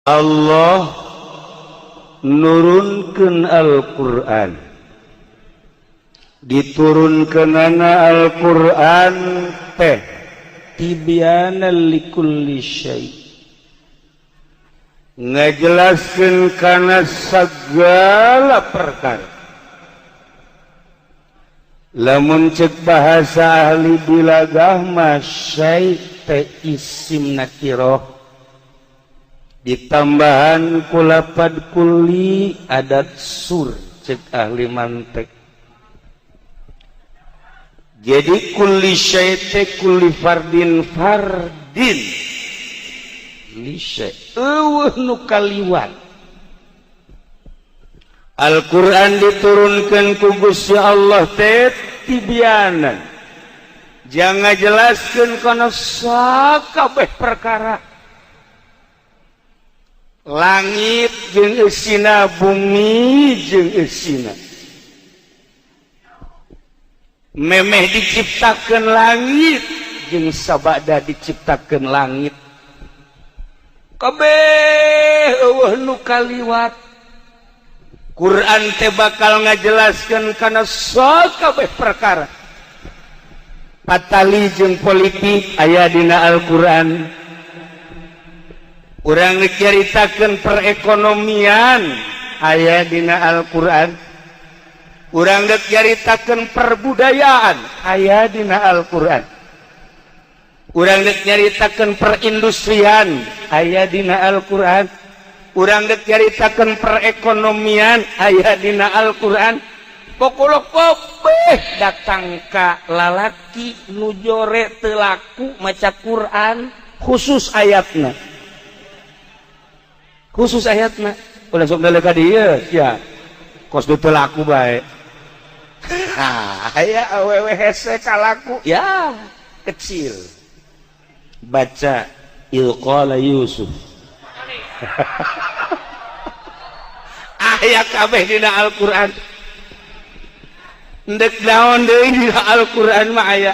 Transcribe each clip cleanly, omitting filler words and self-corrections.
Allah nurunkeun Al-Qur'an, diturunkeunana Al-Qur'an teh tibyana likulli syai, ngajelaskeun kana segala perkara. Lamun cek bahasa ahli balaghah mah, syai teh isim nakiroh ditambahan ku lapad kulli, adat sur cek ahli mantek. Jadi kulli syai teh kulli fardin fardin li syai, euweuh nu kaliwat. Al-Quran diturunkan ku Gusti Allah teh tibyanan, jang ngajelaskeun kana sakabeh perkara, langit jeung eusina, bumi jeung eusina. Memeh diciptakan langit jeung sabada diciptakan langit, kabeh euweuh nu kaliwat. Quran teh bakal ngajelaskeun kana sakabeh perkara. Patali jeung politik aya dina Al-Qur'an. Urang diceritakan perekonomian, aya dina Al-Qur'an. Urang diceritakan perbudayaan, aya dina Al-Qur'an. Urang nyaritakan perindustrian, aya dina Al-Qur'an. Urang nyaritakan perekonomian, aya dina Al-Qur'an. Pokok kabeh datang ka lalaki nu jore teu laku maca Quran, khusus ayatna, khusus ayatna. Ulah sok ka dieu ya, kos teu laku bae. Aya awewe hese kalaku ya kecil, baca Idz qala Yusuf, aya kabeh dina Al-Qur'an. Ndek naon deui, dina Al-Qur'an mah aya,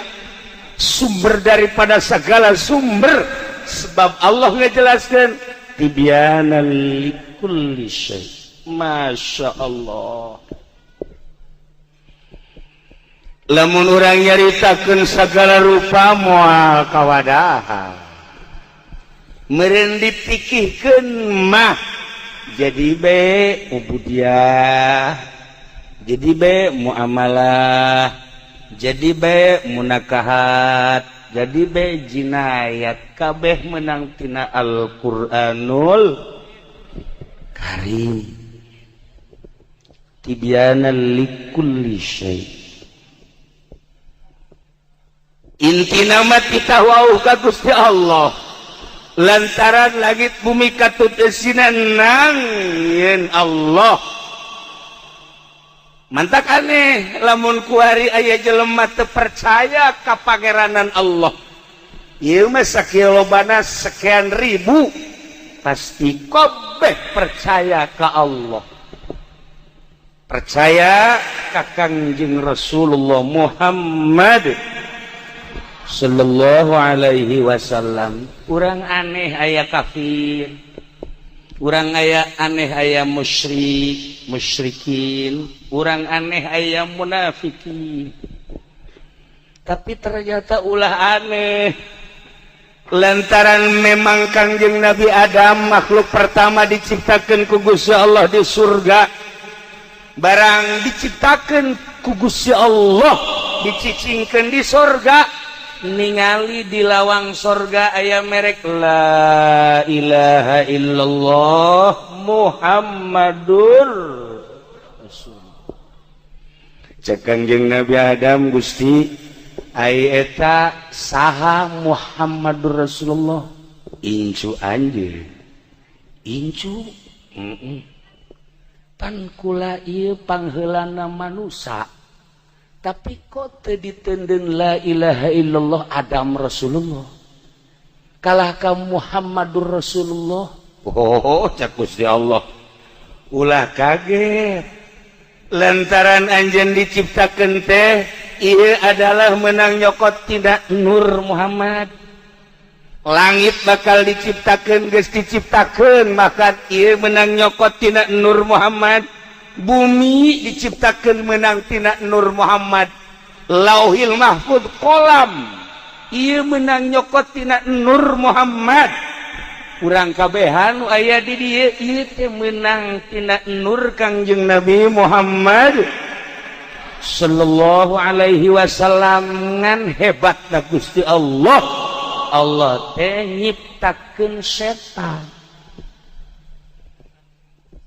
sumber daripada segala sumber, sebab Allah ngejelaskan tibyana likulli syai. Masya Allah, lamun urang nyaritakeun segala rupa moal kawadahan. Meureun dipikihkeun mah jadi be ubudiyah, jadi be muamalah, jadi be munakahat, jadi be jinayat, kabeh menang tina Al-Qur'anul Karim. Tibyana likulli syai. Inti nama kita wau ka Gusti Allah, lantaran langit bumi katut eusina nang yen Allah. Mantak aneh lamun kuari aya jelema teu percaya ka pangeranan Allah. Ieu mah sakieu lobana, sekian ribu, pasti kabeh percaya ka Allah, percaya ka Kangjeng Rasulullah Muhammad Sallallahu Alaihi Wasallam. Urang aneh aya kafir, urang aya aneh aya musyrik musyrikin, urang aneh aya munafikin, tapi ternyata ulah aneh, lantaran memang Kangjeng Nabi Adam makhluk pertama diciptakan ku Gusti Allah di surga. Barang diciptakan ku Gusti Allah, dicicingkan di surga, ningali di lawang sorga aya merek la ilaha illallah Muhammadur Rasul. Cek Kangjeng Nabi Adam, "Gusti, ai eta saha Muhammadur Rasulullah?" "Incu anjeun." "Incu?" Pan kula ieu pangheulana manusa, tapi kok teu diteundeun la ilaha illallah Adam Rasulullah, kalah ka Muhammadur Rasulullah?" "Oh," cak Gusti Allah, "ulah kaget, lantaran anjeun diciptakeun teh ieu adalah menang nyokot tina Nur Muhammad." Langit bakal diciptakan, geus diciptakan, maka ieu menang nyokot tina Nur Muhammad. Bumi diciptakan menang tina Nur Muhammad. Lauhil Mahfud, kolam, ieu menang nyokot tina Nur Muhammad. Urang kabehan nu aya di dieu, ieu teh menang tina Nur Kangjeng Nabi Muhammad sallallahu alaihi wasallam. Ngan hebat na Gusti Allah, Allah teh nyiptakeun setan,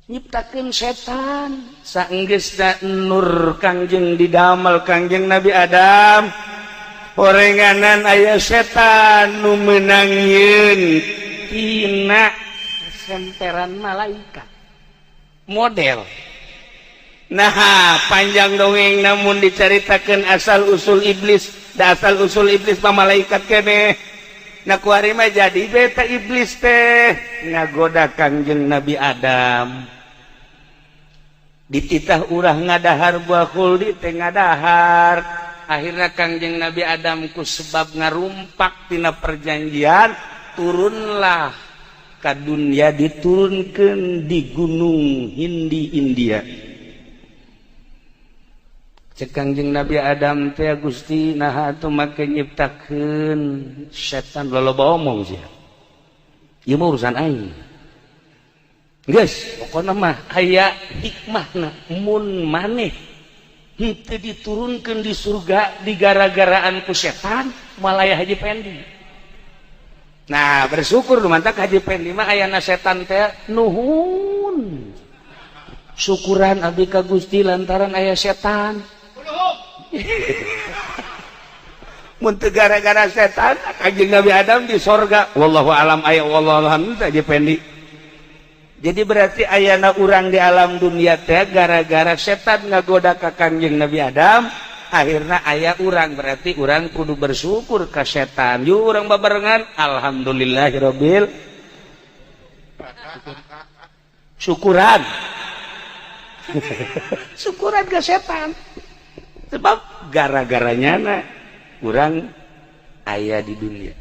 nyiptakeun setan. Saenggeusna nur Kangjeng didamel Kangjeng Nabi Adam, orenganan aya setan nu meunang yeun tina semperan malaikat model. Nah, panjang dongeng, namun diceritakan asal usul iblis da asal usul iblis mah malaikat kene. Nah, kuari mah jadi beta iblis teh ngagoda Kangjeng Nabi Adam, dititah urah ngadahar buah khuldi teh, ngadahar. Akhirnya Kangjeng Nabi Adam ku sebab ngarumpak tina perjanjian, turunlah ka dunia, diturunkan di Gunung Hindi, India. Cek Kangjeng Nabi Adam teh, "Gusti, nah atuh make nyiptakeun setan, loba omong sih, ieu mah urusan aing." Geus, pokona mah aya hikmahna, mun maneh henteu diturunkeun di surga di gara-garaan ku setan, moal aya Haji Pendi. Nah, bersyukur lu mantak Haji Pendi mah ayana setan teh. Nuhun, syukuran abdi ka Gusti lantaran aya setan. Mun teu gara-gara setan, Kanjeng Nabi Adam di sorga, wallahu alam aya, wallahu alam teh Haji Pendi. Jadi berarti ayana urang di alam dunia teh gara-gara setan ngagoda ka Kangjeng Nabi Adam, akhirnya aya urang. Berarti urang kudu bersyukur ka setan. Yuk, urang babarengan, alhamdulillahirabbil syukuran, syukuran ke setan, sebab gara-garanya na urang aya di dunia.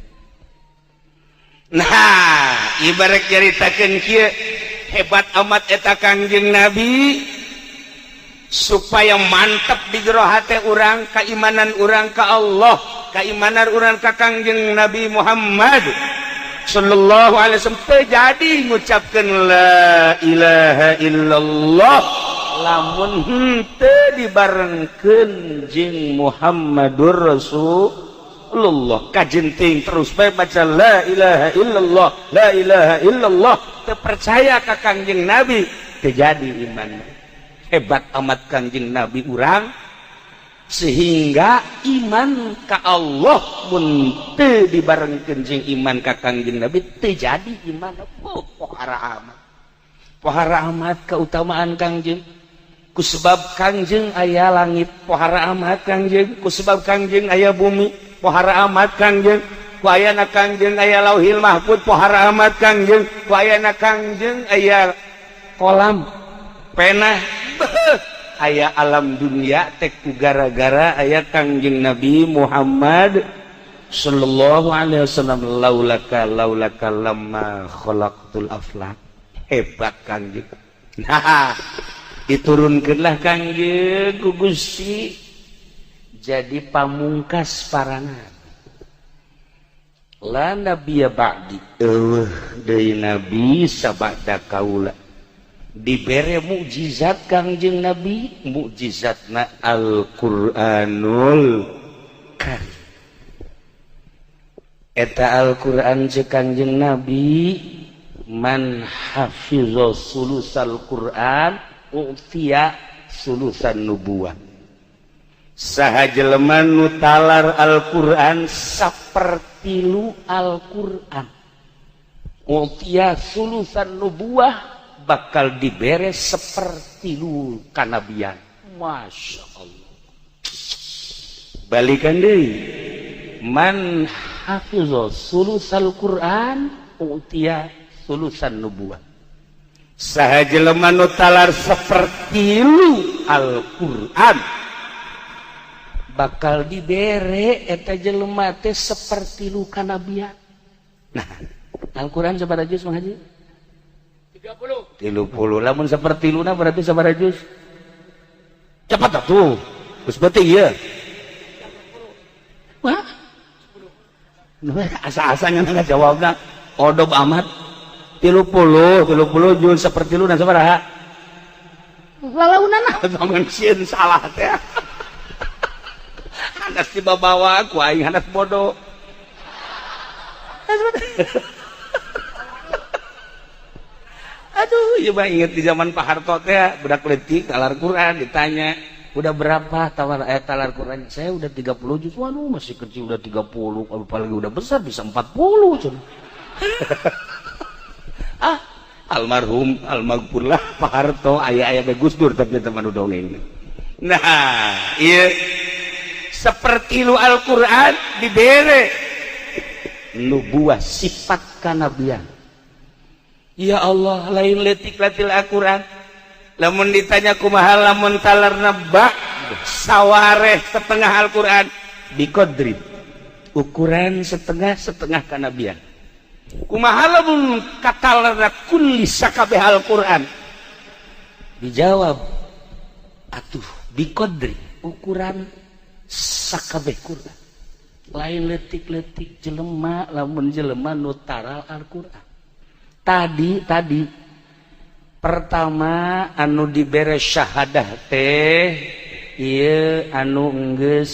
Nah, ibarat nyaritakeun kieu, hebat amat eta Kangjeng Nabi. Supaya mantap di jero hate urang keimanan urang ka Allah, keimanan urang ka Kangjeng Nabi Muhammad sallallahu alaihi wasallam, terjadi ngucapkeun la ilaha illallah lamun henteu dibarengkeun jeung Muhammadur Rasulullah. Kajenting terus bae baca la ilaha illallah, la ilaha illallah, teu percaya ka Kangjeng Nabi, terjadi iman. Hebat amat Kangjeng Nabi urang, sehingga iman ka Allah mun teu dibarengkeun jeung iman ka Kangjeng Nabi, teu jadi iman. Oh, pohara amat, pohara amat keutamaan Kangjeng. Ku sebab Kangjeng aya langit, pohara amat Kangjeng. Ku sebab Kangjeng aya bumi, pohara amat Kangjeng. Ku ayana Kangjeng aya Lauhil Mahfud, pohara amat Kangjeng. Ku ayana Kangjeng aya kolam, pena, aya alam dunia teh ku gara-gara aya Kangjeng Nabi Muhammad sallallahu alaihi wasallam. Laulaka, laulaka lamma khalaqtul aflak. Hebat Kangjeng. Nah, diturunkanlah Kangjeng ku Gusti jadi pamungkas para nabi. La nabiyya ba'di, eueuh deui nabi sabada kaula. Dibere mukjizat Kangjeng Nabi, mukjizatna Al-Qur'anul Karim. Eta Al-Qur'an, cek Kangjeng Nabi, man hafiza sulusal Qur'an u'tiya sulusan nubuwah. Saha jelema nu talar Al-Qur'an sapertilu Al-Qur'an, u'tiya sulusan nubuwah, bakal dibere sepertilu kanabian. Masya Allah. Balikan deui, man hafiza sulusal Qur'an u'tiya sulusan nubuwah. Saha jelema nu talar sepertilu Al-Qur'an, bakal dibere eta jelema teh sepertilu kanabian. Nah, Al-Quran sabaraha juz, Mang Haji? 30. 30. Lamun sapertiluna berarti sabaraha juz? Cepat atuh. Geus penting ieu. Wah. Asa-asanya nggak jawabna. Odob amat. 30, 30 juz sapertiluna sabaraha? Lalaunan ah, sieun salah teh. Hanas dibawa ku aing, hanas bodoh. Aduh, ieu mah inget di zaman Pak Harto teh, budak leutik talar Quran ditanya, "Udah berapa tawar talar Quran?" "Saya udah 30 juz." "Waduh, masih kecil udah 30, apalagi udah besar bisa 40." Cenah. Ah, almarhum almaghfurlah Pak Harto, aya-aya ge Gus Dur tapi teman dongeng. Nah, ieu seperti lu Al-Quran dibere nubuah, sifat kanabian. Ya Allah, lain letik latil Al-Quran. Lamun ditanya kumaha lamun talarna ba sawareh setengah Al-Quran, biqadri ukuran setengah setengah kanabian. Kumaha lamun katalarna kulli sakabeh Al-Quran? Dijawab atuh biqadri ukuran sakabeh Quran. Lain letik-letik jelema lamun jelema nu taral Al-Quran. Tadi tadi pertama anu dibere syahadah teh ieu anu enggeus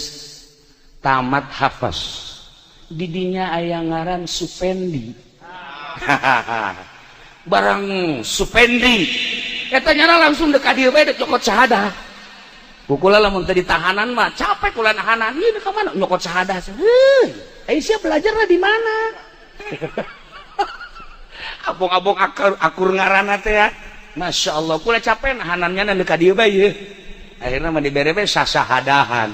tamat hafaz. Didinya aya ngaran Supendi. Barang Supendi eta nyana langsung deuk ka dieu bae dek nyokot syahadah. Kukula lamun teu ditahanan mah capek kula nahanan. Ieu ka mana nyokot syahadah? Heuh, sia belajarna di mana? Abong-abong akur, akur ngaranna teh ya. Masya Allah, kula capek nahanannya deuk ka dieu bae ieu. Akhirna mah dibere bae sasahadahan.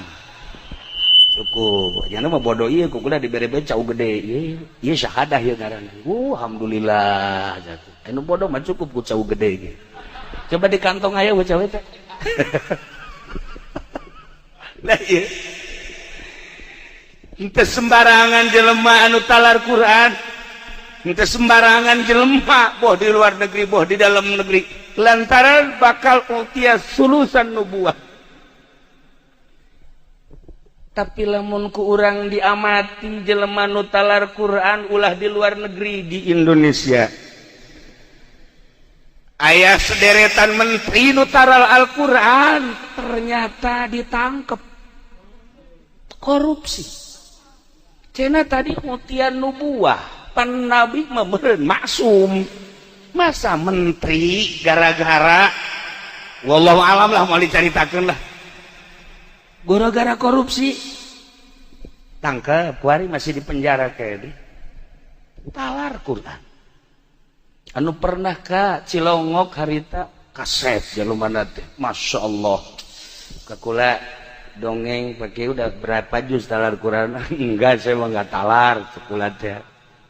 Cukup. Nyana mah bodoh ieu kukula dibere bae cau gede ieu. Ieu syahadah ieu ngaranna. Alhamdulillah. Anu bodoh mah cukup ku cau gede ge. Coba di kantong aya cau teh. Nah, iya. Henteu sembarangan jelema anu talar Quran. Henteu sembarangan jelema boh di luar negeri boh di dalam negeri. Lantaran bakal utia sulusan nubuah. Tapi lamun ku urang diamati jelema nu talar Quran ulah di luar negeri, di Indonesia. Aya sederetan menteri nu taral Al-Quran ternyata ditangkep korupsi. Cenah tadi mutian nubuah, pan nabi mah meureun maksum. Masa menteri gara-gara, wallahu alam lah, mau dicaritakeun lah, gara-gara korupsi tangkep, kuari masih di penjara kayak di talar Quran. Anu pernah ka Cilongok harita kaset jelema teh, Masya Allah, kakula dongeng pakai, "Udah berapa juz talar Quran?" "Enggak, saya mah enggak talar." Cekula teh,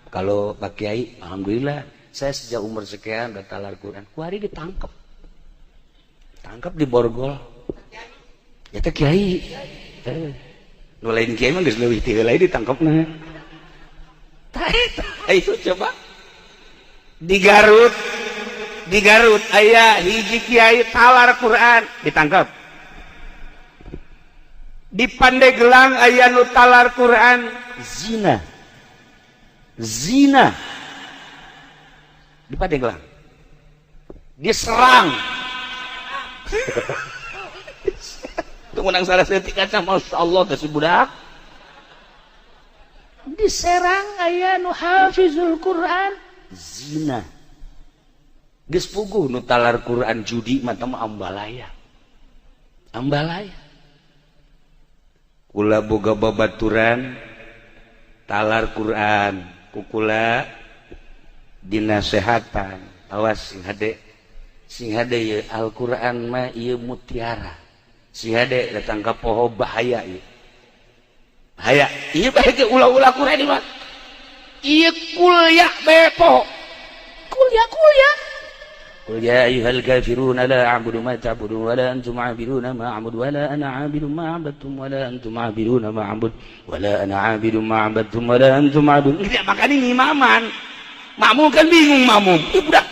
"Kalau Pak Kiai, alhamdulillah saya sejak umur sekian udah talar Quran." Kuari ditangkep, tangkap di borgol ya teh kiai. Nu lain kiai mah geus leuwih ti heula ditangkepna. Tah eta, ayo coba di Garut, di Garut aya hiji kiai talar Quran ditangkap. Di Pandeglang aya nu talar Quran zina, zina di Pandeglang diserang. Tunggu nang salah setik kaca, Masya Allah teh si budak. Diserang aya nu hafizul Quran zina. Geus puguh nu talar Quran judi mah teh ambalaya, ambalaya. Kula boga babaturan talar Quran, kukula dinasehatan, "Awas, sing hade, sing hade ieu Al-Quran mah ieu mutiara, sing hade datang ka poho, bahaya ieu, bahaya ieu." Bae ge ulah-ulah Quran mah ieu kuliah bae poho, kuliah kuliah. Qul ya ayyuhal kafirun la a'budu ma ta'budun wa la antum 'abiduna ma a'budu wa la ana 'abidun ma 'abadtum wa la antum 'abiduna ma a'budu wa la ana 'abidun ma 'abadtum wa la antum 'abidun. Makanya ngimaman. Makmum kan bingung makmum. Ih budak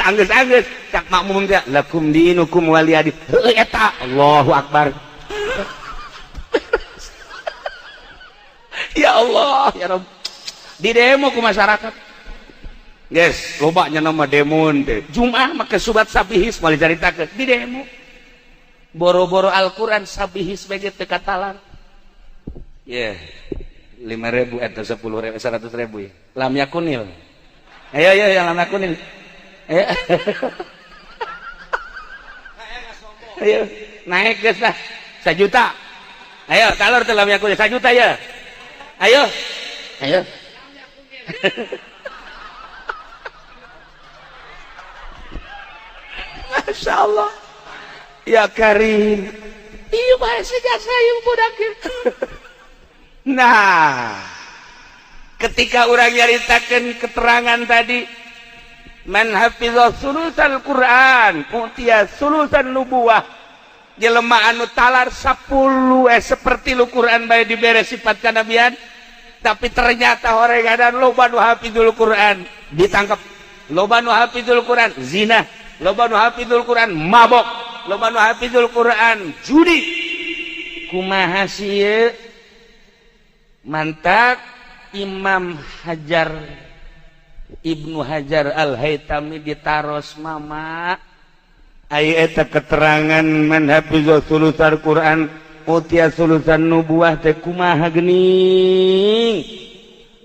anggeus-anggeus cak makmum teh lakum dinukum waliyadin. Heuh eta Allahu akbar. Ya Allah, ya Rabb. Di demo ku masyarakat. Guys, lobanya nama demo teh. Jumat make subat sabihis moal dicaritakeun di demo. Boro-boro Al-Qur'an sabihis bae teu katalar. Ye. 5.000 atau 10.000 100.000 ya. Lam yakunil. Ayo ayo yang lam yakunil. Ayo. Ayo, naik geus lah. 1 juta. Ayo, talor teh lam yakunil 1 juta ya. Ayo. Ayo. Masya Allah. Ya Karim. Iya bahasa jasa ieu budak. Nah, ketika orang nyaritakeun keterangan tadi, man hafiza sulusal Quran, utiya sulusan nubuwah. Jelema anu talar 10 seperti lu Quran bae dibere sifat kanabian, tapi ternyata horegadan loba nu hafizul Quran ditangkap, loba nu hafizul Quran zina, loba nu hafizul Quran mabok, loba nu hafizul Quran judi. Kumaha sieun? Mantak Imam Hajar Ibnu Hajar Al-Haytami ditaros mama aya eta keterangan man hafiza sulusal Quran utia sulusan nubuwah teh kumaha geuning.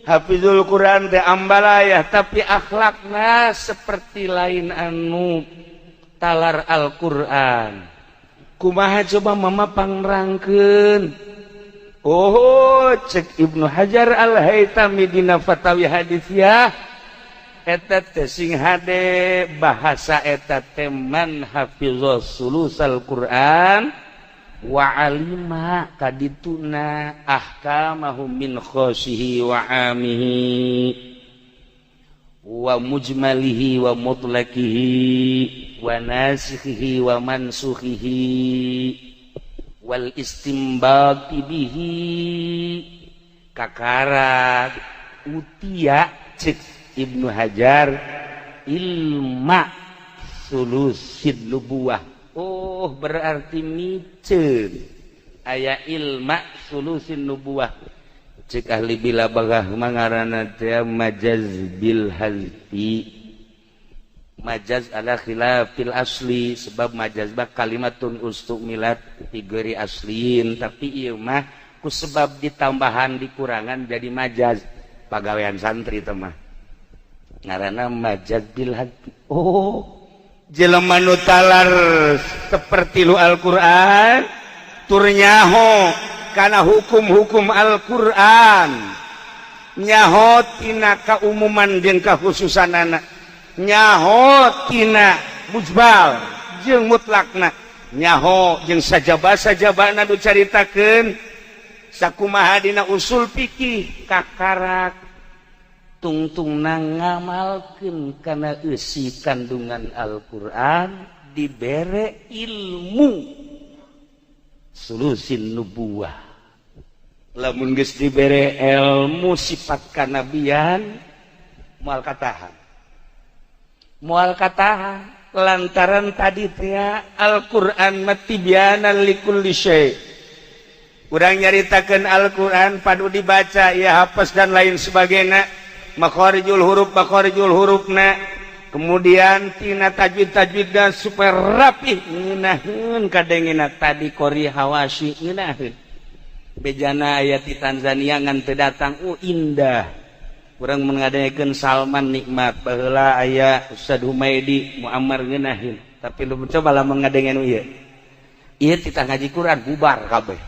Hafizul Quran teh ambalayah tapi akhlakna seperti lain anu talar Al-Quran. Kumaha coba mama pangrangkeun. Oh, cek Ibnu Hajar Al-Haytami dina Fatawi Hadisiyah eta teh sing hade bahasa eta teh man hafiza sulusal Quran wa alima kadituna ahkamahu min khosihi wa amihi wa mujmalihi wa mutlaqihi wa nasikhihi wa mansukhihi wal istimbati bihi kakara utia cek Ibnu Hajar ilma sulusid nubuwah. Oh berarti miceun aya ilma sulusin nubuwah. Cek ahli bila bagah mangarana teh majaz bil hazfi, majaz ala khilafil asli, sebab majaz bah kalimatun ustumilat fi ghairi aslin, tapi ieu mah ku sebab ditambahan dikurangan jadi majaz. Pagawean santri teh mah ngaranna majaz bil hazfi. Oh jelema nu talar seperti lu Al-Qur'an tur nyaho kana hukum-hukum Al-Qur'an, nyaho tina kaumuman jeung kakhususanana, nyaho tina mujmal jeung mutlakna, nyaho jeung sajaba-sajabana nu caritakeun sakumaha dina usul fikih kakarak tungtungna ngamalkeun kana eusi kandungan Al-Qur'an dibere ilmu sulusin nubuwah. Lamun geus dibere ilmu sifat kanabian moal katahan, moal katahan lantaran tadi teh Al-Qur'an matibyanan likulli syai. Urang nyaritakeun Al-Qur'an padu dibaca ya hafaz dan lain sebagainya, makharijul huruf makharijul hurufna, kemudian tina tajwid tajwidna supaya rapih ngeunaheun kadengena tadi qori hawasi ngeunaheun. Bejana aya di Tanzania ngan teu datang, indah. Urang mengadakeun Salman nikmat baheula aya Ustaz Humaidi Muammar ngeunaheun, tapi lu coba lamun ngadengen ieu ieu titah ngaji Quran bubar kabeh,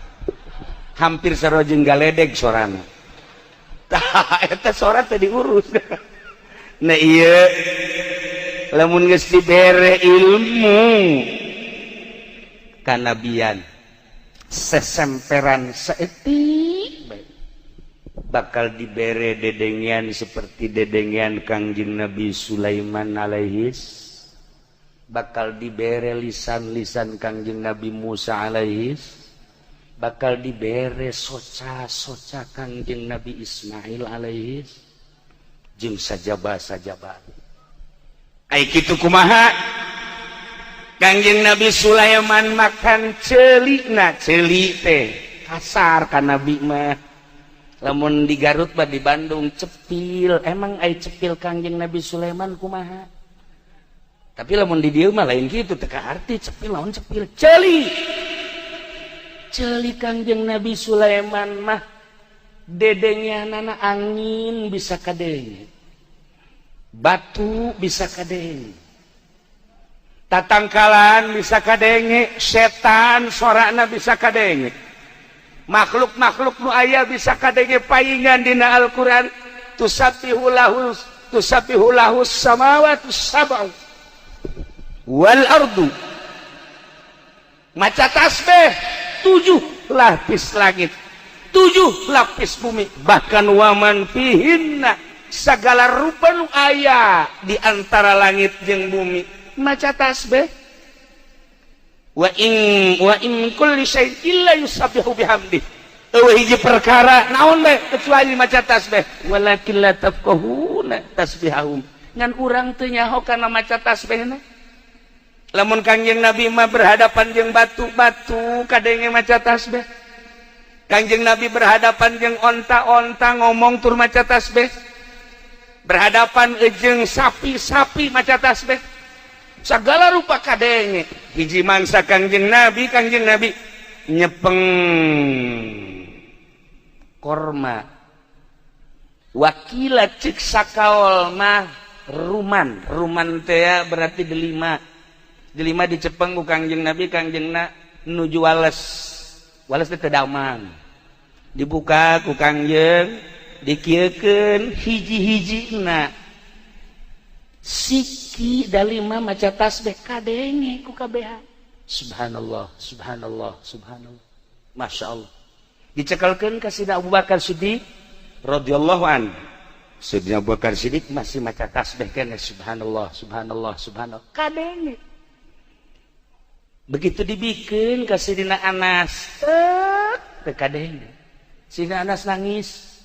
hampir sarua jeung galedeg sorana. Tah eta sora teh diurus. Nah ieu lamun geus dibere ilmu kanabian sesemperan saeutik bakal dibere dedengian seperti dedengian Kangjeng Nabi Sulaiman alaihis. Bakal dibere lisan-lisan Kangjeng Nabi Musa alaihis, bakal dibere soca-soca Kangjeng Nabi Ismail alaihis, jeung sajaba-sajaba. Ai kitu kumaha? Kangjeng Nabi Sulaiman makan ceuli na, ceuli teh kasar ka Nabi mah. Lamun di Garut mah, di Bandung cepil. Emang ai cepil Kangjeng Nabi Sulaiman kumaha? Tapi lamun di dieu mah lain kitu, teu arti cepil. Lamun cepil, ceuli, ceuli Kangjeng Nabi Sulaiman mah dedengeanana angin bisa kadenge, batu bisa kadenge, tatangkalan bisa kadenge, setan sorana bisa kadenge, makhluk-makhluk nu aya bisa kadenge. Paingan dina Al-Qur'an, tusabbihu lahu, tusabbihu lahu samawati sab'u wal ardu, maca tasbih tujuh lapis langit, tujuh lapis bumi, bahkan waman fihinna, segala rupa nu aya di antara langit jeung bumi maca tasbih. Wa in kulli syai'in illa yusabbihu bihamdi, euweuh hiji perkara naon bae kecuali maca tasbih, walakin la tafqahuna tasbihahum, ngan urang teu nyaho kana maca tasbihna. Lamun Kangjeng Nabi mah berhadapan jeung batu-batu kadenge maca tasbih. Kangjeng Nabi berhadapan jeung onta-onta ngomong tur maca tasbih, berhadapan jeung sapi-sapi maca tasbih, segala rupa kadenge. Hiji mangsa Kangjeng Nabi, Kangjeng Nabi nyepeng korma, wakila cik sakaol mah ruman, ruman teh berarti delima. Delima dicepeng ku Kangjeng Nabi. Kangjengna nuju wales, wales teh damang, dibuka ku Kangjeng, dikieukeun hiji-hijina siki dalima maca tasbih, kadenge ku kabehan. Subhanallah, subhanallah, subhanallah, masya Allah. Dicekelkeun ka Sidina Abu Bakar Siddiq radhiyallahu an. Sidina Abu Bakar Siddiq masih maca tasbih keneh, subhanallah, subhanallah, subhanallah, kadenge. Begitu dibikin ke Sidina Anas, tek teu kadenge. Sidina Anas nangis.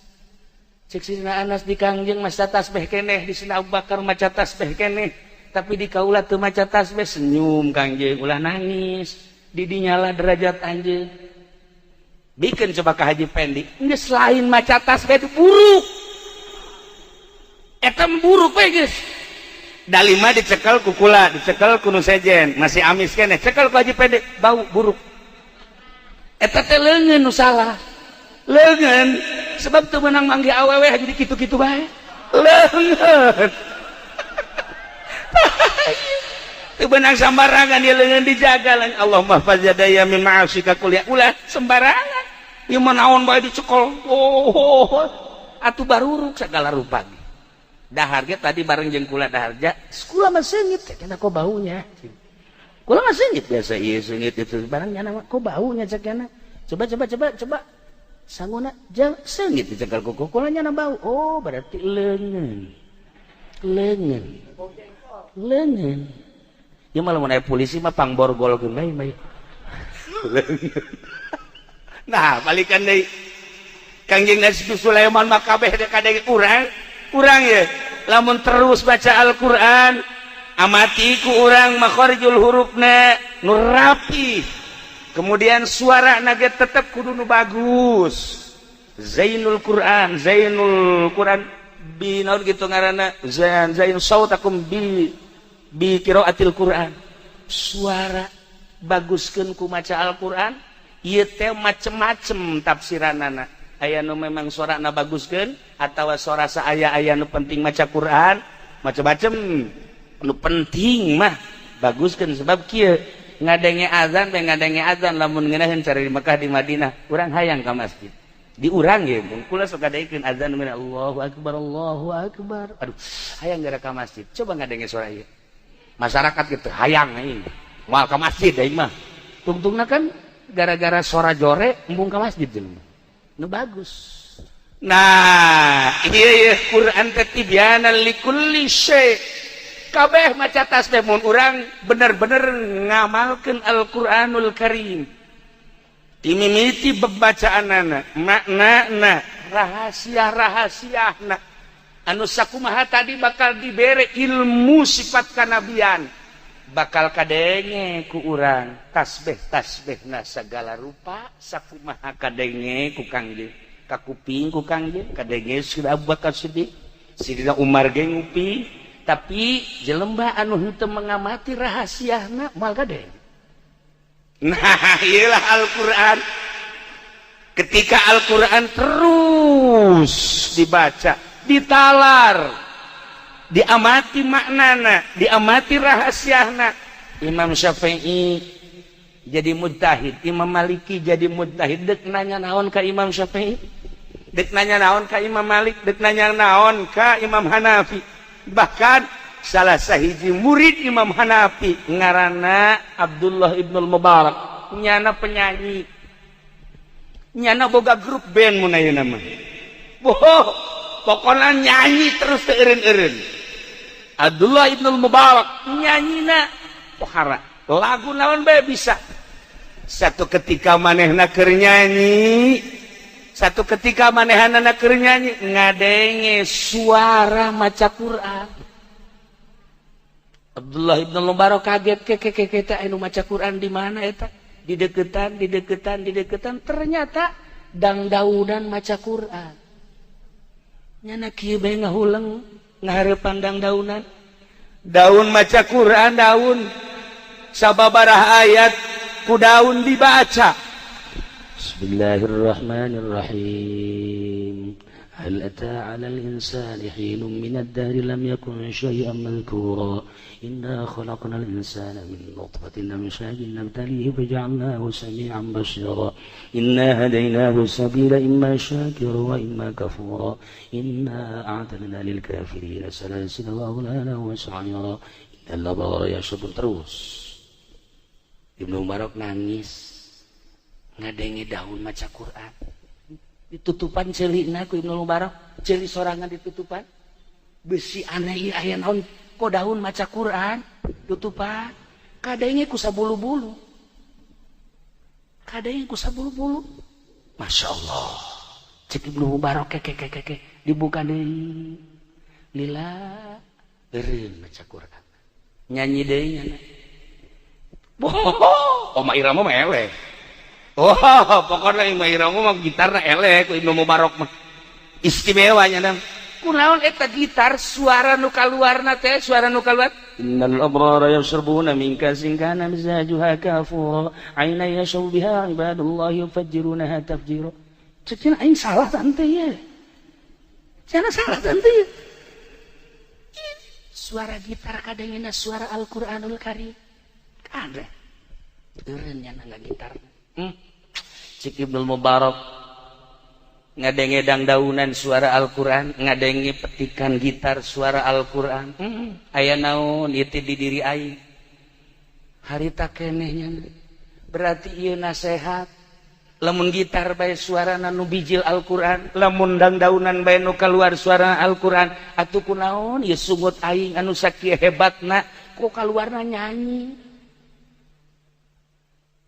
Cek Sidina Anas, di Kangjeng maca tasbih keneh, di Sidina Abu Bakar maca tasbih keneh, tapi di kaula teu maca tasbih. Senyum Kangjeng, "Ulah nangis, di dinyalah derajat anjeun." Bikin coba ke Haji Pendi, geus lain maca tasbih itu buruk, eta buruk we geus. Dalima dicekel ku kula, dicekel ku nu sejen, masih amis keneh. Cekel ku Haji Pede, bau buruk. Eta teh leungeun nu salah, leungeun, sebab teu meunang manggih awewe jadi kitu-kitu bae. Leungeun teu meunang sembarangan, dia leungeun dijaga. Allahumma hfaz yadaya min ma'asika kuliah, ulah sembarangan. Ieu mah naon bae dicekel, oh atuh baruruk segala rupa. Dahar ge tadi bareng jeung kula dahar ja, kula mah seungit cek, kok baunya. Kula mah seungit biasa, iya seungit itu barang nyana, kok baunya cek nyana. Coba, coba, coba, coba sanguna jang seungit dicekel kuku kula, nyana bau. Oh, berarti leungeun, leungeun, leungeun. Ya malah mun aya polisi mah pangborgolkeun bae mah. Nah, balikan deui. Kangjeng Nabi Sulaiman mah kabeh kadenge. Urang, urang ya lamun terus baca Al-Qur'an, amati ku urang makharijul hurufna nu rapi, kemudian suara nage tetep kudu nu bagus. Zainul Quran, Zainul Quran bi naon gitu ngaranna, zain zain sautakum bi qiraatil Quran, suara baguskeun ku maca Al-Quran. Ieu teh macem-macem tafsiranana, aya nu memang suarana baguskeun atawa suara saaya-aya nu penting maca Quran, macem-macem. Nu penting mah baguskeun, sebab kieu, ngadenge azan bae, ngadenge azan lamun ngeunaheun cari di Mekah, di Madinah, urang hayang ka masjid. Di urang ge kula sok ngadengkeun azan, Allahu akbar, Allahu akbar, aduh hayang gara ka masjid. Coba ngadenge suara ieu masyarakat gitu, hayang aing moal ka masjid aing mah. Tungtungna kan gara-gara suara jore embung ka masjid jelema nu bagus. Nah, iya, iya, Quran teh tibyanan likulli syai. Kabeh maca tasbih mun urang bener-bener ngamalkeun Al-Qur'anul Karim. Dimimiti bebacaanana, maknana, rahasia-rahasiana. Anu sakumaha tadi bakal dibere ilmu sifat kanabian. Bakal kadenge ku urang tasbih tasbihna segala rupa sakumaha kadenge ku Kangjeng, ka kuping ku Kangjeng, kadenge sudah Abu Bakar Siddiq, Sidina Umar ge nguping, tapi jelema anu henteu mengamati rahasiana moal kadenge. Nah, iyalah Al-Qur'an. Ketika Al-Qur'an terus dibaca, ditalar, diamati maknana, diamati rahasiana. Imam Syafi'i jadi mujtahid, Imam Maliki jadi mujtahid. Dek nanya naon ka Imam Syafi'i, dek nanya naon ka Imam Malik, dek nanya naon ka Imam Hanafi. Bahkan salah sahiji murid Imam Hanafi ngaranna Abdullah Ibnul Mubarak, nyana penyanyi, nyana boga grup band mun ayeuna mah. Boh, pokoknya nyanyi terus teu eureun-eureun. Abdullah Ibnul Mubarak nyanyina pohara, lagu naon bae bisa. Satu ketika manehna keur nyanyi, satu ketika manehanana keur nyanyi ngadenge suara maca Quran. Abdullah Ibn Mubarak kaget, ke ke ke ke anu maca Quran di mana eta? Dideketan, dideketan, dideketan, ternyata dang daunan maca Quran. Nyana kieu bae ngahuleng ngahareupan dang daunan. Daun maca Quran, daun sababaraha ayat ku daun dibaca. Bismillahirrahmanirrahim. هل أتى على الإنسان حين من الدهر لم يكن شيئا مذكورا إنا خلقنا الإنسان من نطفة أمشاج نبتليه فجعلناه سميعا بصيرا إنا هديناه السبيل إما شاكرا وإما كفورا إنا أعتدنا للكافرين سلاسل وأغلالا وسعيرا إن الأبرار يشربون. Terus Ibnu Mubarak nangis ngadenge daun maca Quran. Ditutupan ceulina ku Ibnu Mubarak, ceuli sorangan ditutupan. Besi aneh ieu, aya naon kok daun maca Quran tutupan? Kadenge ku sabulu-bulu, kadenge ku sabulu-bulu. Masya Allah, cek Ibnu Mubarak, ke ke ke ke, dibuka deui, lila eureun maca Quran, nyanyi deui nyana. Boh, Oma Irama mah eleh. Oh, pokoknya Ima Irama mah gitarna eleh ku Ibnu Mubarak mah. Istimewa nya. Kunaon eta gitar suara nu kaluarna teh, suara nu kaluar? Innal abrara yashrabuna min kasin kana mizajuha kafura aina yashrabu biha ibadullah yufajjirunaha tafjira. Cek aing salah tante ye. Cenah salah tante ye. Suara gitar kadangena suara Al-Qur'anul Karim. Ada. Eureun nya gitar. Cik Ibnu Mubarak ngadenge dangdaunan suara Al-Quran, ngadenge petikan gitar suara Al-Quran. Aya naon itu di diri aing harita kenehnya? Berarti ieu nasehat, lamun gitar bae suara nu bijil Al-Quran, lamun dangdaunan bae nu keluar suara Al-Quran, atuh kunaon ieu sungut aing anu sakieu hebatna kok kaluarna nyanyi?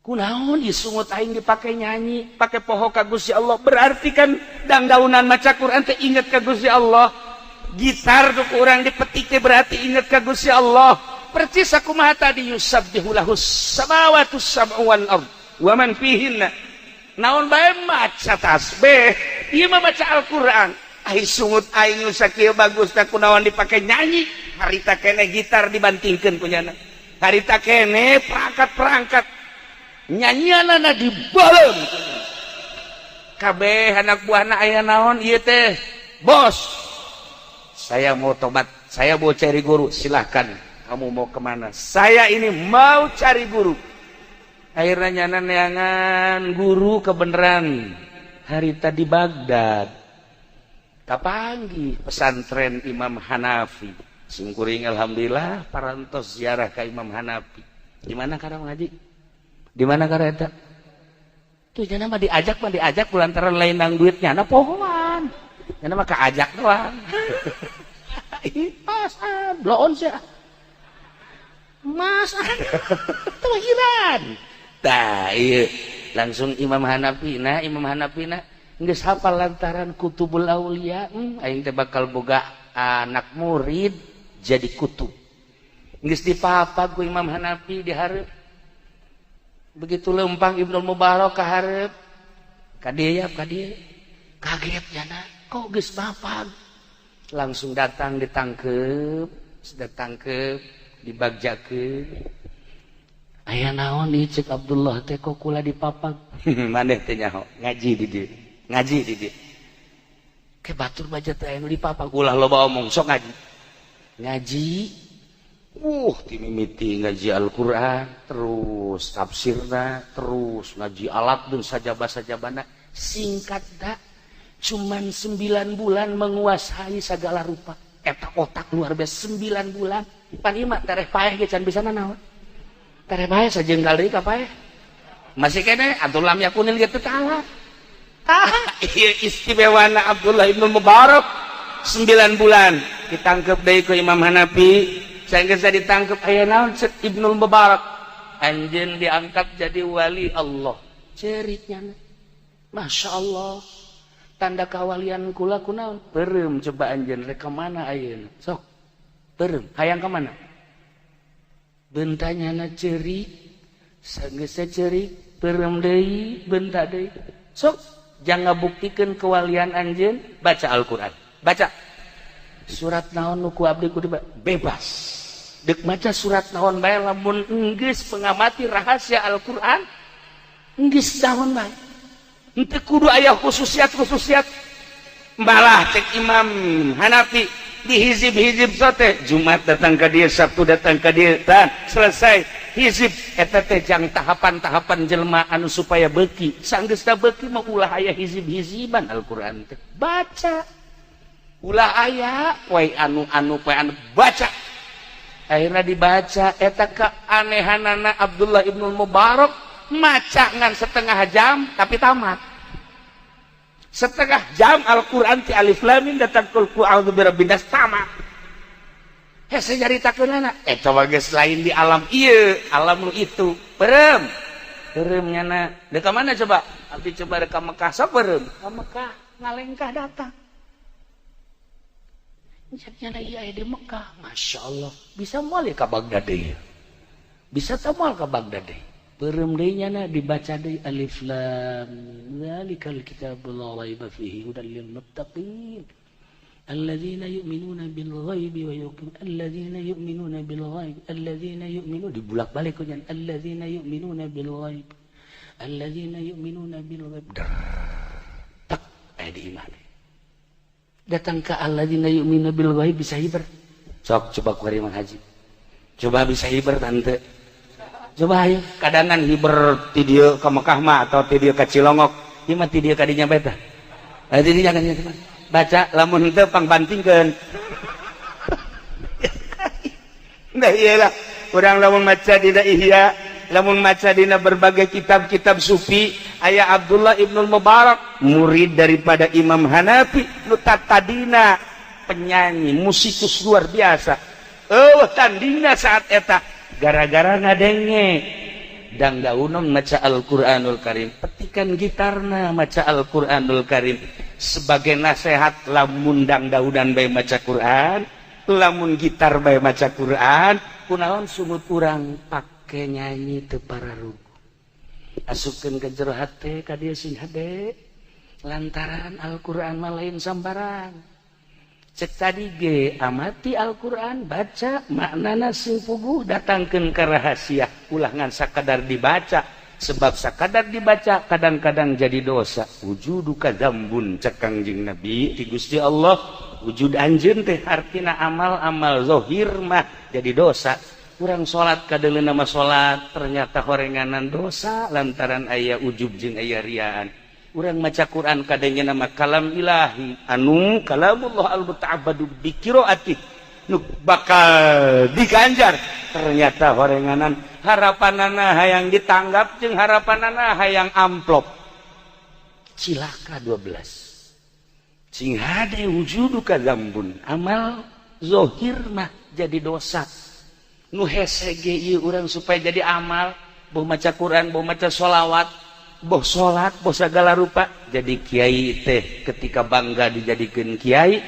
Kunaon ieu sungut aing dipake nyanyi, pake poho ka Gusti Allah? Berarti kan dangdaunan maca Quran teh inget ka Gusti Allah, gitar tuh kurang dipetik teh berarti inget ka Gusti Allah. Percis sakumaha tadi, yusabbihu lahus samawati sab'u wal ard wa man fihinna. Naon bae maca tasbih, ieu mah maca Al-Qur'an. Ai sungut aing nu sakieu bagus teh kunaon dipake nyanyi? Harita keneh gitar dibantingkeun ku nyana, harita keneh perangkat-perangkat nyanyianana dibalem kabeh anak buahna. Aya naon ieu teh, bos? Saya mau tobat, saya mau cari guru. Silahkan, kamu mau kemana? Saya ini mau cari guru. Akhirnya nyana neangan guru kebenaran harita di Baghdad, kapanggih pesantren Imam Hanafi. Simkuring alhamdulillah parantos ziarah ke Imam Hanafi. Di mana kadang ngaji, di mana kareta tuh? Nyana mah diajak mah diajak, lantaran lain nang duitnya na pohoan, nyana mah kaajak doang. Pas ah, bloon sih. Mas terakhiran. Tah ieu langsung Imam Hanafi na, Imam Hanafi na geus hafal lantaran Kutubul Aulia. Aing teh bakal boga anak murid jadi kutub. Geus dipapag ku Imam Hanafi di hareup. Begitu lempang Ibnu Mubarak ka hareup. Ka dieu ya, ka dieu. Kaget jana, kok geus mapag. Langsung datang ditangkep, sudah tangkep, dibagjakeun. Aya naon ieu cek Abdullah teh kok kula dipapag. Maneh teh nyaho, ngaji di dieu. Ngaji di dieu. Ke batur baca teh anu dipapag, ulah loba omong, sok ngaji. Ngaji. Timimiti ngaji Al-Qur'an, terus tafsirna, terus ngaji alat dan sajaba-sajabana. Singkat dah, cuman 9 bulan menguasai segala rupa. Eta otak luar biasa 9 bulan. Pan ieu mah tereh paeh ge can bisa nanaon. Tereh paeh sajengkal deui ka paeh. Masih kene atuh lam yakunil ge teu taala. Ah, ieu istimewana Abdullah ibnu Mubarak 9 bulan ditangkep deui ku Imam Hanafi. Sanggeus ditangkep aya naon cek Ibnu Mubarak. Anjeun diangkat jadi wali Allah. Ceritnya Masya Allah. Tanda kawalian kula kunaon? Peureum coba anjeun rek ka mana ayeuna? Sok. Peureum, hayang ka mana? Bentanya na ceurik, sanggeus ceurik, peureum deui, benta deui. Sok, jangan ngabuktikeun kewalian anjeun, baca Al-Qur'an. Baca. Surat naon nu ku abdi kudu bebas. Deuk maca surat naon bae lamun enggeus pengamati rahasia Al-Qur'an, enggeus naon bae. Henteu kudu aya khususiat-khususiat. Malah cek Imam Hanafi di hizib-hizib sote Jumat datang ka dieu, Sabtu datang ka dieu, tan selesai hizib eta teh jang tahapan-tahapan jelema anu supaya beuki. Sanggeus ta beuki mah ulah aya hizib-hiziban Al-Qur'an teh. Baca. Ulah aya poe anu-anu poe anu baca. Akhirnya dibaca eta keanehanana Abdullah ibnu Mubarak maca ngan setengah jam tapi tamat. Setengah jam Al-Qur'an ti alif lam mim datang kul a'udzu birabbin nas tamat. Hese nyaritakeunana eta mah geus lain di alam ieu, alam nu itu. Peureum. Peureum nyana. Deuk ka mana coba? Abdi coba rek ka Mekah sok peureum. Ka Mekah ngalengkah datang. Nyana ieu aya di Mekah. Masya Allah. Bisa moal ka Baghdad deui. Bisa teu moal ka Baghdad deui. Peureum deui nyana dibaca deui alif lam mim zalikal kitabul la raiba fihi hudal lil muttaqin alladzina yu'minuna bil ghaibi wa yuqim alladzina yu'minuna bil ghaib alladzina yu'minuna dibulak-balik ku nyan alladzina yu'minuna bil ghaib alladzina yu'minuna bil ghaib tak aya di iman datang ke alladzina yu'minuna bil ghaib bisa hiber sok coba ku Mang Haji coba bisa hiber tante coba ayo kadangan hiber ti dieu ka Mekah mah atau ti dieu ka Cilongok ieu mah ti dieu ka dinya bae tah ti dinya ka dinya baca lamun henteu pangbantingkeun nah iyalah urang lamun maca dina Ihya lamun maca dina berbagai kitab-kitab sufi aya Abdullah ibnu Mubarak murid daripada Imam Hanafi nu tadina penyanyi musikus luar biasa eueuh tandingna saat eta gara-gara ngadenge dangdaunon maca Al-Qur'anul Karim petikan gitarna maca Al-Qur'anul Karim sebagai nasihat lamun dangdaunan bae maca Quran lamun gitar bae maca Quran kunaon sungut urang pake nyanyi teu pararugu asupkeun ka jero hate ka dieu sing hade lantaran Al-Qur'an mah lain sambarang cek tadi ge amati Al-Qur'an baca maknana sing puguh datangkeun ka rahasia ulah ngan sakadar dibaca sebab sakadar dibaca kadang-kadang jadi dosa wujuduka dzambun cek Kangjeng Nabi ti Gusti Allah wujud anjeun teh artina amal-amal zahir mah jadi dosa urang salat kadeuleuna mah salat ternyata horenganan dosa lantaran aya ujub jeung aya riaan urang maca Quran kadangnya nama kalam ilahi anu kalamullah al-muta'abbadu bi qiraati nu bakal diganjar ternyata horenganan harapanana hayang ditanggap jeung harapanana hayang amplop cilaka 12 sing hade wujuduka dzambun amal zahir mah jadi dosa. Nu hese ge ieu urang supaya jadi amal, boh maca Quran, boh maca sholawat, boh salat, boh segala rupa. Jadi kiai teh ketika bangga dijadikan kiai,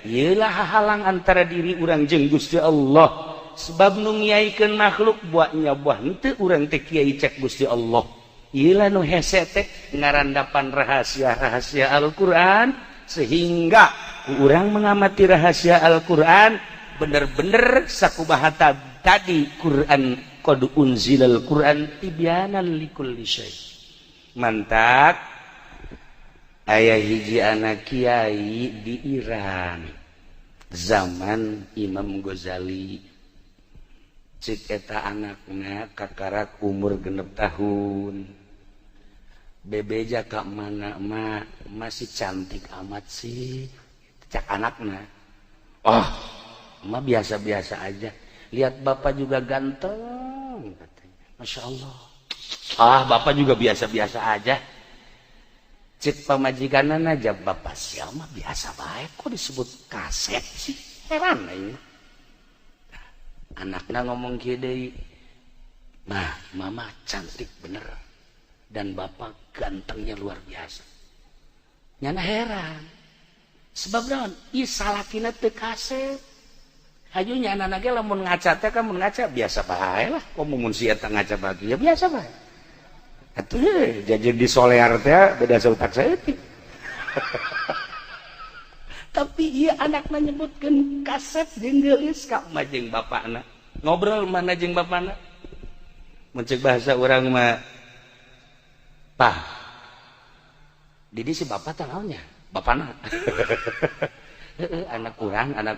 iyalah hahalang antara diri urang jeung Gusti Allah, sebab nu ngiaikeun makhluk buatnya buah henteu urang teh kiai cek Gusti Allah. Iyalah nu hese teh ngarandapan rahasia-rahasia Al-Qur'an, sehingga urang mengamati rahasia Al-Qur'an bener-bener sakumaha tadi Quran, qad unzilal Quran tibyanan likulli syai. Mantak aya hiji anak kiai di Iran zaman Imam Ghazali. Cek eta anakna kakarak umur 6 tahun, "Bebeja ka mana, ma masih cantik amat sih?" Cek anakna, "Oh, ma biasa-biasa aja. Lihat, bapak juga ganteng," katanya. "Masya Allah. Ah, bapak juga biasa-biasa aja." Cek pamajikan aja, "Bapak siapa biasa baik, kok disebut kasep sih? Heran ini." Anaknya ngomong kieu, "Nah, mama cantik bener dan bapak gantengnya luar biasa." Nyana heran, sebab naon? Ih, salakina teu kasep. Hayu nyana ge lamun ngaca teh kan mun ngaca biasa bae lah. Kok mun si eta ngaca bagi ya biasa bae. Atuh jadi di solear teh beda sautak saeutik. Tapi iya, anakna nyebutkeun kasep jeung geulis ka emak jeung bapakna. Ngobrol mana jeung bapakna? Mun cek bahasa urang mah, "Pah, Didi si bapak teh naonnya?" Bapakna. Anak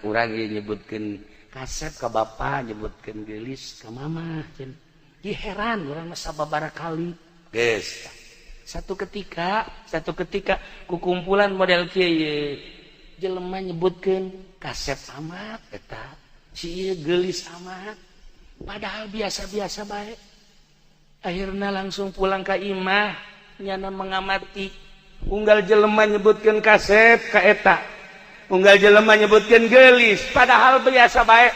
kurang ieu nyebutkeun kasep ka bapak, nyebutkeun geulis ka mama. Ih, heran urang mah sababaraha kali. Geus. Satu ketika kukumpulan model kieu, jelema nyebutkeun kasep amat eta si ieu, geulis amat, padahal biasa-biasa bae. Akhirnya langsung pulang ke imah, nyana mengamati unggal jelema nyebutkeun kasep ka eta, unggal jelema nyebutkeun geulis, padahal biasa bae.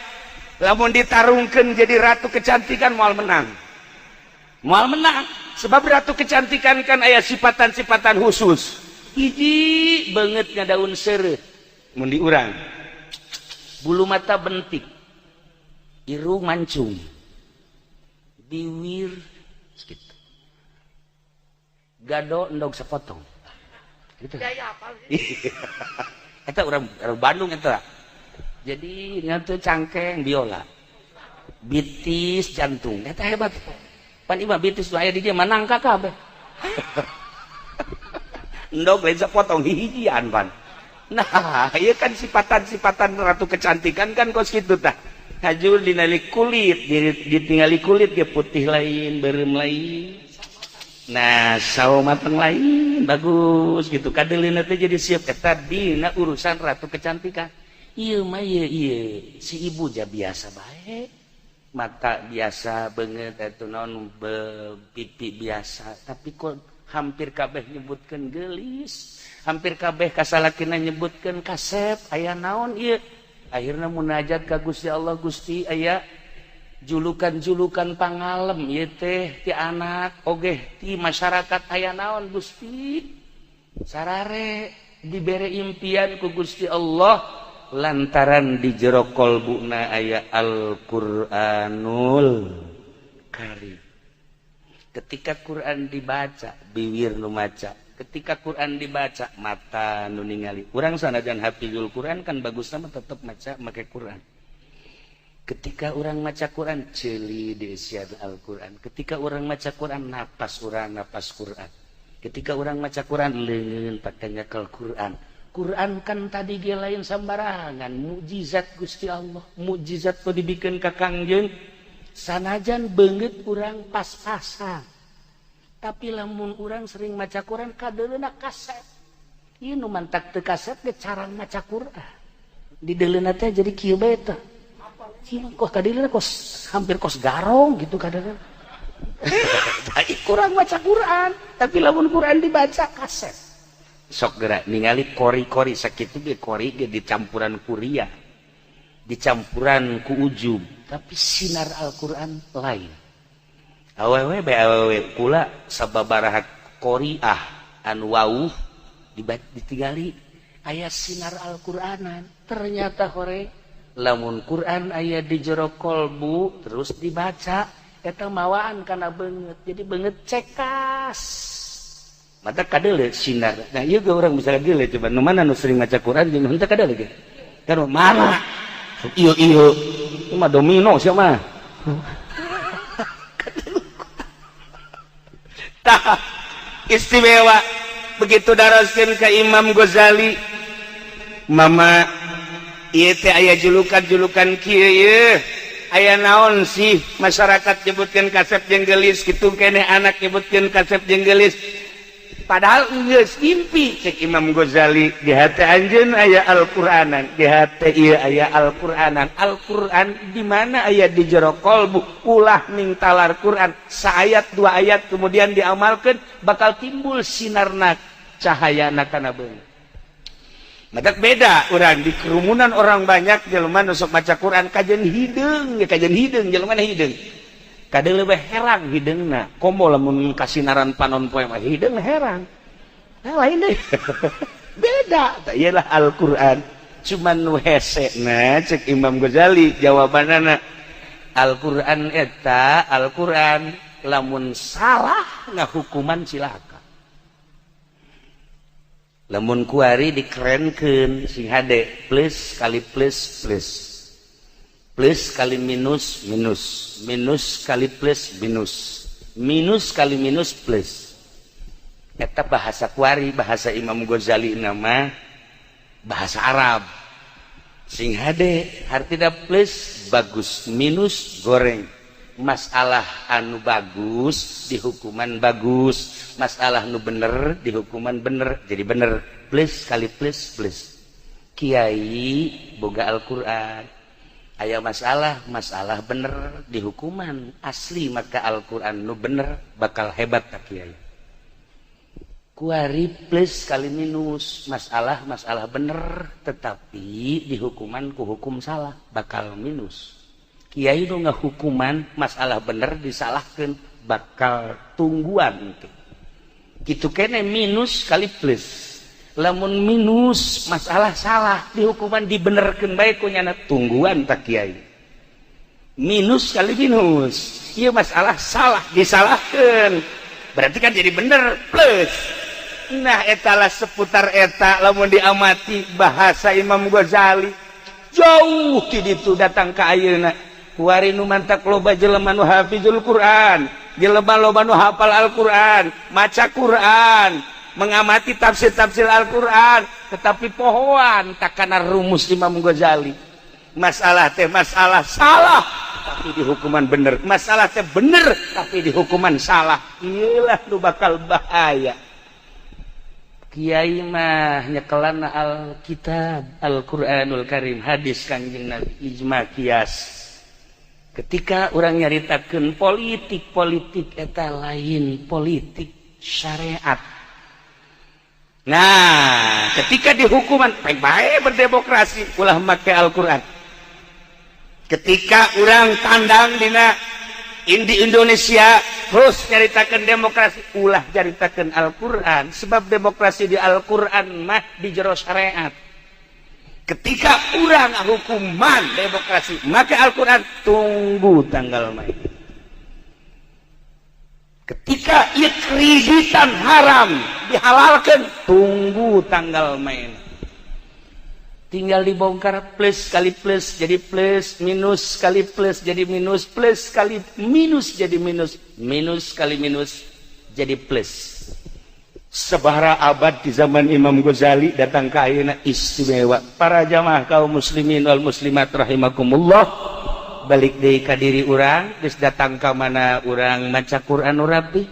Lamun ditarungkeun jadi ratu kecantikan, moal menang, moal menang, sebab ratu kecantikan kan aya sifatan-sifatan khusus. Hiji, bangetnya daun seureuh mun di urang, bulu mata bentik, irung mancung, biwir gitu, gado endog sepotong gitu. Eta orang, orang Bandung eta. Jadi nyatu cangkeng biola, bitis jantung eta hebat. Pan imah bitis aya di dieu menang kabeh. Endog lain sepotong, hijian pan. Nah, iya kan sifatan-sifatan ratu kecantikan kan kos kitu tah. Haju dinali kulit, ditinggali kulit ge putih lain, beureum lain. Nah, sawo mateng lain, bagus gitu. Kadeleuna teh jadi siap eta dina urusan ratu kecantikan. Ieu mah ieu ieu si ibu ja biasa bae. Mata biasa banget eta naon, pipi biasa, tapi kok hampir kabeh nyebutkeun geulis, hampir kabeh kasalakina nyebutkeun kasep. Aya naon ieu? Akhirnya munajat ka Gusti Allah, "Gusti, aya julukan-julukan pangalem ieu teh ti anak oge ti masyarakat, aya naon, Gusti?" Sarare dibere impian ku Gusti Allah lantaran di jero kolbuna aya Al-Qur'anul Karim. Ketika Quran dibaca, biwir nu maca. Ketika Quran dibaca, mata nu ningali. Urang sanajan hafizul Quran kan bagus sama tetep maca make Quran. Ketika orang maca Quran, ceuli diisian Al-Quran. Ketika orang maca Quran, napas orang napas Quran. Ketika orang maca Quran, leungeun pakai nyekel Quran. Quran kan tadi ge lain sambarangan, mukjizat Gusti Allah, mukjizat nu dibikeun ka Kangjeng. Sanajan beungeut urang pas-pasan, tapi lamun urang sering maca Quran, kadeuleuna kasep. Ieu nu mantak teu kasep ge cara maca Quran. Di deuleuna teh jadi kieu bae teh. Kieu kos kadeuleuna kos hampir kos garong gitu kadeuleuna. Kurang maca Quran, tapi lamun Quran dibaca kasep. Sok gerak ningali kori-kori sakitu ge, kori ge dicampuran kuria. Dicampuran ku ujub, tapi sinar Al-Quran lain. Awewe bae, awewe kula sababaraha qoriah anu wauh ditinggali aya sinar Al-Quranan. Ternyata hore lamun Quran aya di jero kolbu, terus dibaca, eta mawaan kana beungeut, jadi beungeut cekas mata kadele sinar. Nah, ieu ge urang bisa kadele. Coba nu mana nu sering maca Quran jeung henteu kadele ge kan marah. Iyo iyo, itu mah domino siapa mah. Tah, istimewa begitu daroskeun ka Imam Ghazali, mama, ieu teh aya julukan-julukan kieu, ieu aya naon sih? Masyarakat nyebutkeun kasep jeung geulis kitu keneh, anak nyebutkeun kasep jeung geulis, padahal geus mimpi. Cek Imam Ghazali, di hati anjeun aya Al-Qur'anan, di hati ieu aya Al-Qur'anan. Al-Qur'an di mana? Aya di jero kolbu. Ulah mingtalar Quran saayat dua ayat, kemudian diamalkan, bakal timbul sinarna, cahayana kana beungeut. Matak beda orang di kerumunan orang banyak, jelema nu sok maca Quran kajen hideung, kajen hideung, jelema hideung kadang lebih herang hideungna. Komo lamun kasinaran panon poe mah hideung herang. Nah, lain deh, beda. Tah, iyalah Al-Qur'an, cuman nu hese. Nah, cek Imam Ghazali, jawabanana Al-Qur'an eta Al-Qur'an lamun salah ngahukuman cilaka. Lamun kuari dikerenkeun sing hade, plus kali plus plus, plus kali minus minus, minus kali plus minus, minus kali minus plus. Eta bahasa kuari, bahasa Imam Ghazali nama bahasa Arab sing hade. Hartina plus bagus, minus goreng. Masalah anu bagus dihukuman bagus, masalah nu bener dihukuman bener, jadi bener. Plus kali plus plus. Kiai boga Al-Quran, aya masalah, masalah bener dihukuman asli, maka Al-Quran nu bener bakal hebat. Tak kiai kuari plus kali minus, masalah masalah bener tetapi dihukuman ku hukum salah, bakal minus. Kiai nu ngahukuman masalah bener disalahkan, bakal tungguan itu gitu kene. Minus kali plus, lamun minus masalah salah dihukuman, dibenerkeun bae ku nyana, tungguan tak kiai. Minus kali minus, iya, masalah salah disalahkan, berarti kan jadi bener, plus. Nah, etalah seputar eta. Lamun diamati bahasa Imam Ghazali jauh ti ditu datang ka ayeuna, kuari nu mantak loba jelema nu hafizul Quran, jelema loba nu hafal Al-Quran, maca Quran, mengamati tafsir-tafsir Al-Quran, tetapi pohoan takana rumus Imam Ghazali. Masalah teh masalah salah tapi dihukuman bener, masalah teh bener tapi dihukuman salah. Iyalah nu bakal bahaya. Kiai mah nyekelan Alkitab, Al-Quranul Karim, hadis Kangjeng Nabi, ijma, kias. Ketika orang nyaritakeun politik, politik eta lain politik syariat. Nah, ketika dihukuman baik baik berdemokrasi, ulah make Al-Quran. Ketika orang tandang dina di Indonesia terus nyaritakan demokrasi, ulah nyaritakan Al-Quran, sebab demokrasi di Al-Quran mah di jero syariat. Ketika orang hukuman demokrasi maka Al-Quran, tunggu tanggal main. Ketika ia kreditan haram dihalalkan, tunggu tanggal main. Tinggal dibongkar, plus kali plus jadi plus, minus kali plus jadi minus, plus kali minus jadi minus, minus kali minus jadi plus. Sababaraha abad di zaman Imam Ghazali datang ke ayeuna istimewa. Para jamaah kaum muslimin wal muslimat rahimakumullah, balik deui ka diri urang. Geus datang ka mana urang maca Quran nu rapi?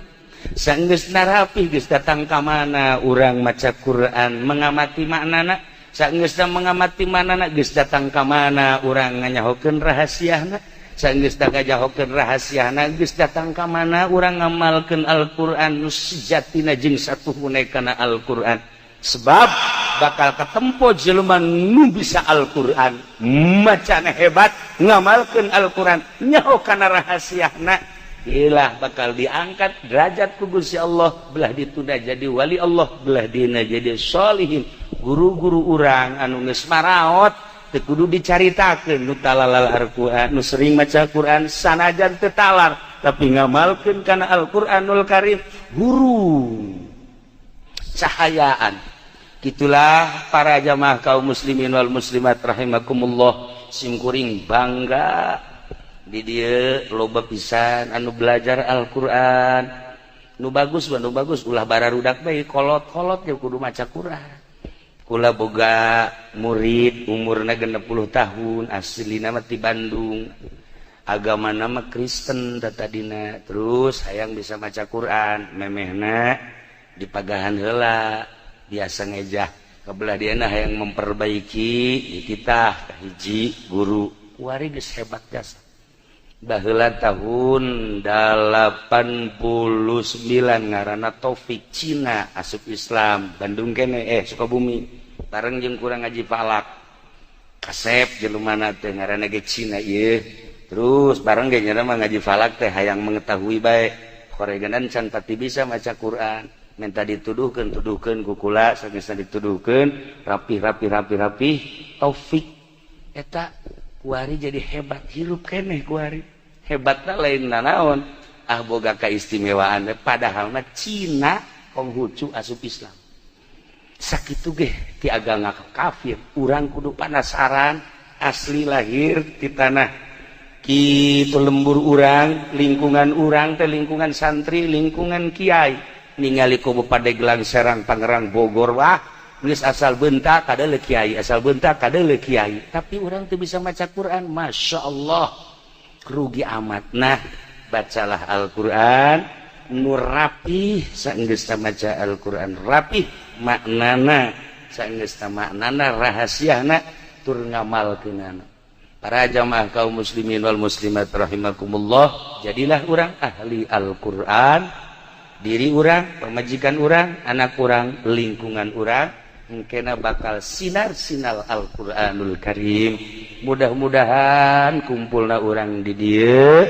Sanggeus rapi, geus datang ka mana urang maca Quran mengamati maknana? Sanggeus mengamati maknana, geus datang ka mana urang nganyahokeun rahasiana? Sanggeus ngajahokeun rahasiana, geus datang ka mana urang ngamalkeun Al-Qur'an nu sejatina jeung satuhune kana Al-Qur'an? Sebab Bakal ketempo jelema nu bisa Al-Qur'an, macana hebat, ngamalkeun Al-Qur'an, nyaho kana rahasiana. Ilah bakal diangkat derajat ku Gusti Allah, belah ditunda jadi wali Allah, belah dina jadi sholihin. Guru-guru urang anu geus maraot teu kudu dicaritakeun, nu talalal Al-Qur'an, nu sering maca Qur'an sanajan teu talar tapi ngamalkeun kana Al-Qur'anul Karim, guru cahayaan. Gitulah para jamaah kaum muslimin wal muslimat rahimakumullah. Simkuring bangga di dieu loba pisan anu belajar Al-Qur'an, nu bagus, nu bagus. Ulah bararudak bae, kolot-kolot ya kudu maca Quran. Kula boga murid umurna 60 tahun, aslina mah ti Bandung, agama nama Kristen tadina, terus hayang bisa maca Quran. Memehna dipagahan heula, biasa ngejah kebelah diana, hayang memperbaiki. Dititah hiji guru, kuari geus hebat jasa. Baheula tahun 89, ngaranna Taufik, Cina, asup Islam Bandung kene, eh, Sukabumi, bareng jeung kurang ngaji falak. Kasep jelema teh, ngaranna ge Cina ieu. Terus bareng ge nya mah ngaji falak teh, hayang mengetahui bae. Koreganan can pati bisa maca Quran, minta dituduhkeun, tuduhkeun ku kula. Sageusna dituduhkeun rapih rapih rapih rapih, Taufik eta kuari jadi hebat, hirup keneh kuari. Hebatna lain nanaon, ah, boga keistimewaan, padahal mah Cina Konghucu asup Islam. Sakitu ge ti agama kafir. Urang kudu penasaran, asli lahir di tanah kitu, lembur urang, lingkungan urang teh lingkungan santri, lingkungan kiai. Ningali komo Pandeglang, Serang, Tangerang, Bogor, wah, geus asal bentak kada kiai, asal bentak kada kiai, tapi urang tuh bisa maca Quran. Masya Allah, rugi amat. Nah, bacalah Al-Quran nu rapih. Saenggeus maca Al-Quran rapih maknana, saenggeus maknana, rahasiana, tur ngamalkeunana. Para jamaah kaum muslimin wal muslimat rahimakumullah, jadilah urang ahli Al-Quran, diri urang, pamajikan urang, anak urang, lingkungan urang mungkin bakal sinar-sinar Al-Quranul Karim. Mudah-mudahan kumpulna urang di dieu,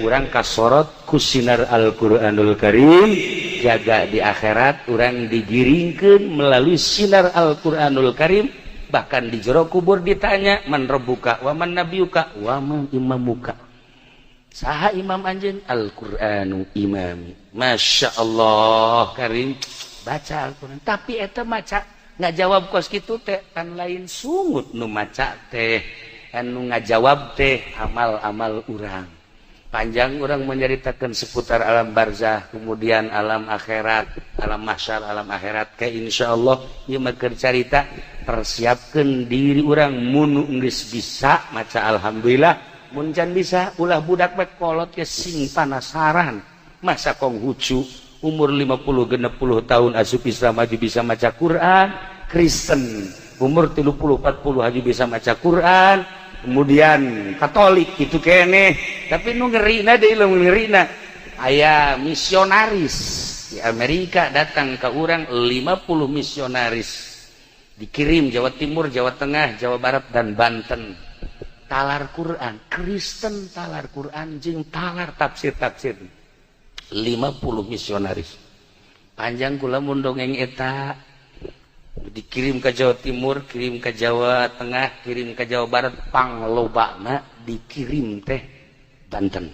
urang kasorot ku sinar Al-Quranul Karim. Jaga di akhirat urang digiringkan melalui sinar Al-Quranul Karim. Bahkan di jero kubur ditanya, "Man rabbuka wa man nabiyuka wa man imamuka?" Saha imam anjeun? "Al-Qur'anu imami." Masya Allah Karim. Baca Al-Quran, tapi eta maca nggak jawab kos gitu teh kan lain sungut nu maca teh, anu ngajawab teh amal-amal urang. Panjang urang menceritakan seputar alam barzah, kemudian alam akhirat, alam mahsyar, alam akhirat. Ke insya Allah ieu mah carita persiapkan diri urang. Mun geus bisa maca, alhamdulillah. Mun can bisa, ulah budak bae, kolot ke sing panasaran. Masa Konghucu umur 50 60 tahun asup Islam aja bisa maca Quran, Kristen umur 30 40 aja bisa maca Quran, kemudian Katolik gitu kene. Tapi nu ngerina deui, nu ngerina aya misionaris di Amerika datang ke urang, 50 misionaris dikirim Jawa Timur, Jawa Tengah, Jawa Barat, dan Banten. Talar Quran, Kristen talar Quran jeung talar tafsir-tafsir, 50 misionaris. Panjang kula mun dongeng eta. Dikirim ke Jawa Timur, kirim ke Jawa Tengah, kirim ke Jawa Barat, panglobana dikirim teh Banten.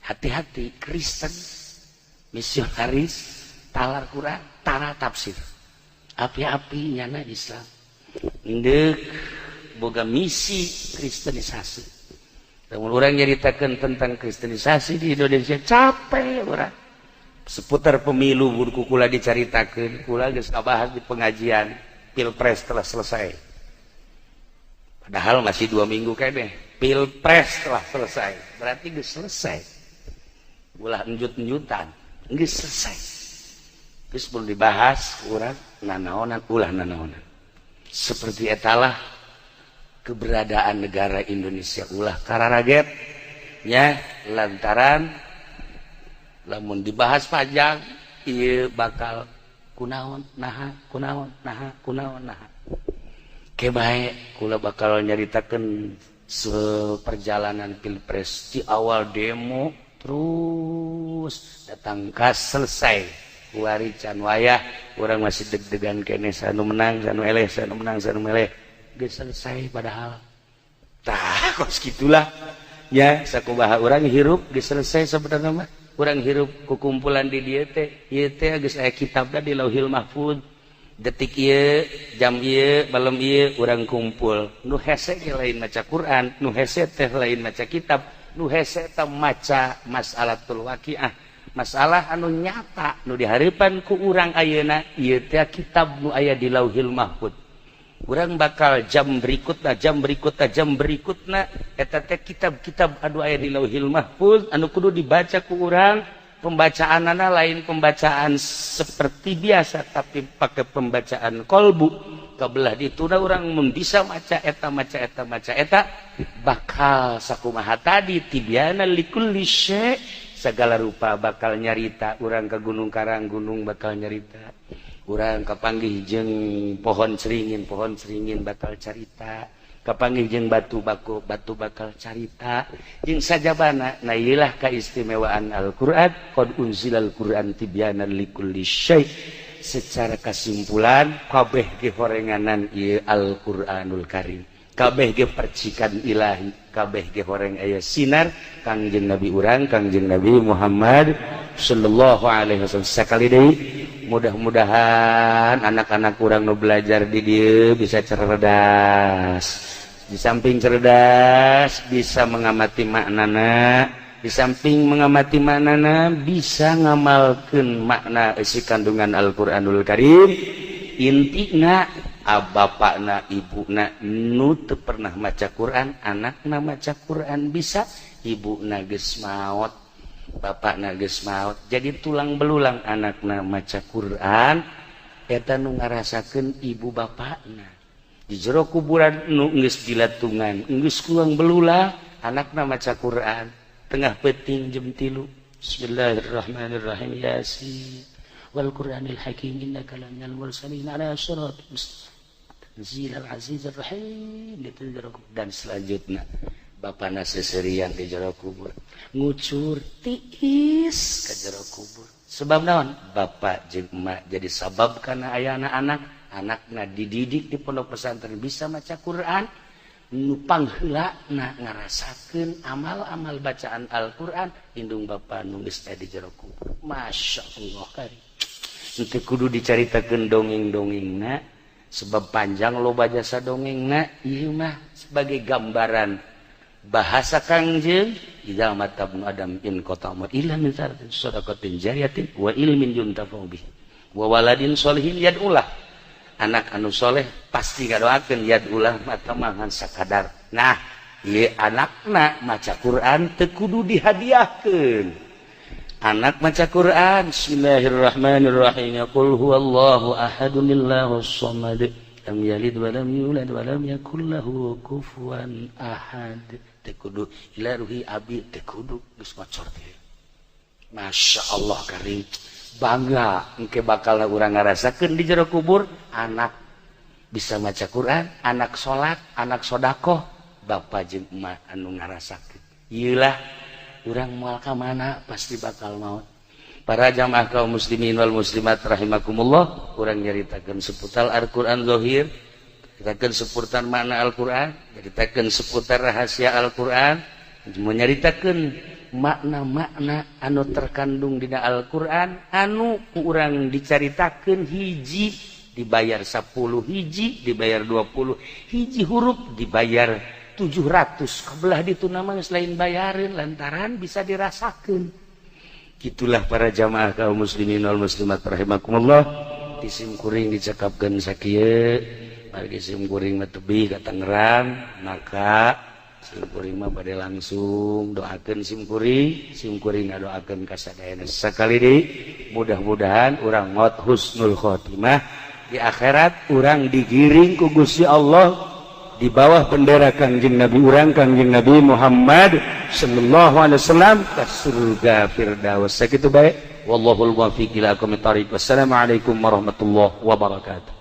Hati-hati, Kristen misionaris talar Quran, talar tafsir. Api-api nyana Islam ndek boga misi kristenisasi. Namun urang nyaritakan tentang kristenisasi di Indonesia, capek urang. Seputar pemilu buku kula dicaritakan, kula geus ngabahas di pengajian. Pilpres telah selesai, padahal masih 2 minggu kayaknya. Pilpres telah selesai berarti geus selesai, ulah enjut-enjutan, geus selesai, geus perlu dibahas urang nanaonan, ulah nanaonan. Seperti etalah keberadaan negara Indonesia, ulah kararaget ya, lantaran lamun dibahas panjang iya bakal Kunaon naha, kunaon naha, kunaon naha? Ke bae kula bakal nyaritakeun perjalanan pilpres di awal demo terus datang ka selesai. Kuari can wayah urang masih deg-degan kene, sanu menang sanu eleh, sanu menang sanu eleh. Geus selesai padahal. Tah, kos gitulah ya, sakumaha urang hirup geus selesai. Sebenarnya mah urang hirup ku kumpulan di dieu teh, ieu teh geus aya kitabna di Lauhil Mahfuz. Detik ieu, jam ieu, malam ieu urang kumpul. Nu hese ge lain maca Quran, nu hese teh lain maca kitab, nu hese teh maca masalatul waqiah, masalah anu nyata nu dihareupan ku urang ayeuna. Ieu teh kitab nu aya di Lauhil Mahfuz. Urang bakal jam berikutna, jam berikutna, jam berikutna, eta teh kitab-kitab anu aya di Lauhil Mahfuz anu kudu dibaca ku urang. Pembacaanana lain pembacaan seperti biasa, tapi pakai pembacaan kolbu. Kebelah dituna urang bisa maca eta, maca eta, maca eta, bakal sakumaha tadi, tibyana likulli syai', segala rupa bakal nyarita. Urang ke Gunung Karang, gunung bakal nyarita. Urang kapanggih jeung pohon ceringin, pohon ceringin bakal carita. Kapanggih jeung batu baku, batu bakal carita, jeung sajabana. Nah, iyalah keistimewaan Al-Qur'an. Qad unzilal Qur'an tibyanan likulli syai'. Secara kesimpulan, kabeh ge horenganan ieu Al-Qur'anul Karim, kabeh ge percikan ilahi, kabeh ge horeng aya sinar Kangjeng Nabi urang, Kangjeng Nabi Muhammad sallallahu alaihi wasallam. Sekali deui, mudah-mudahan anak-anak kurang nu belajar di dieu bisa cerdas. Di samping cerdas, bisa mengamati maknana. Di samping mengamati maknana, bisa ngamalkan makna isi kandungan Al-Qur'anul Karim. Intina, bapakna, ibuna nu teu pernah maca Quran, anakna maca Quran bisa. Ibu geus maot, bapakna geus maot, jadi tulang belulang, anakna maca Quran. Eta nu ngarasakeun ibu bapakna di jero kuburan nu geus dilatungan, geus tulang belulang, anakna maca Quran tengah peuting jam 3. Bismillahirrahmanirrahim. Yasin wal Qur'anil Hakim, innaka laminal mursalin ala siratal mustaqim, tanzil al aziz rahim, dan selanjutnya. Bapakna seserian di jero kubur, ngucur tiis ke jero kubur. Sebab naon? Bapak jeung emak jadi sabab karena ayana anak, anakna dididik di pondok pesantren, bisa maca Quran. Nu pangheulana ngarasakeun amal-amal bacaan Al-Qur'an indung bapa nu geus di jero kubur. Masya Allah kari. Henteu kudu dicaritakeun dongeng-dongengna, sebab panjang, loba jasa dongengna. Ieu mah sebagai gambaran bahasa Kangjeng, idza mata ibnu adam inqatha illa min sadaqatin jariyatin wa ilmin yuntafa'u bih wa waladin solihin yad'ulah. Anak anu soleh pasti ngadoakeun. Yad'ulah mata mangan sakadar. Nah, ieu anakna maca Quran teu kudu dihadiahkeun. Anak maca Quran, bismillahirrahmanirrahim, qul huwallahu ahadun, samad, lam yalid wa lam yulad wa lam yakul lahu kufuwan ahad. Teu kudu ila ruhi abi, teu kudu, geus ngocor teh. Masya Allah karim, bangga. Engke bakal urang ngarasakeun di jero kubur, anak bisa maca Quran, anak salat, anak sodakoh, bapak jeung emak anu ngarasakeun. Ieulah urang moal ka mana, pasti bakal maut. Para jamaah kaum muslimin wal muslimat rahimakumullah, urang nyaritakeun seputar Al-Qur'an zahir, nyaritakeun seputar makna Al-Qur'an, nyaritakeun seputar rahasia Al-Qur'an, menyaritakeun makna-makna anu terkandung dina Al-Qur'an anu ku urang dicaritakeun. Hiji dibayar 10 hiji, dibayar 20 hiji, huruf dibayar 700. Kebelah ditu nama selain bayarin, lantaran bisa dirasakan. Gitulah, para jamaah kaum muslimin wal muslimat rahimakumullah. Ti sim kuring dicekapkeun sakieu. Margi sim kuring mah tebih ka Tangerang, maka sim kuring mah bade langsung doakeun sim kuring, sim kuring ngadoakeun ka sadayana. Sakali deui, mudah-mudahan urang maut husnul khotimah, di akhirat urang digiring ku Gusti Allah di bawah bendera Kangjeng Nabi urang, Kangjeng Nabi Muhammad sallallahu alaihi wasallam, ke surga Firdaus. Sakitu bae. Wallahul muwaffiq ila aqwamit thariq. Wassalamualaikum warahmatullahi wabarakatuh.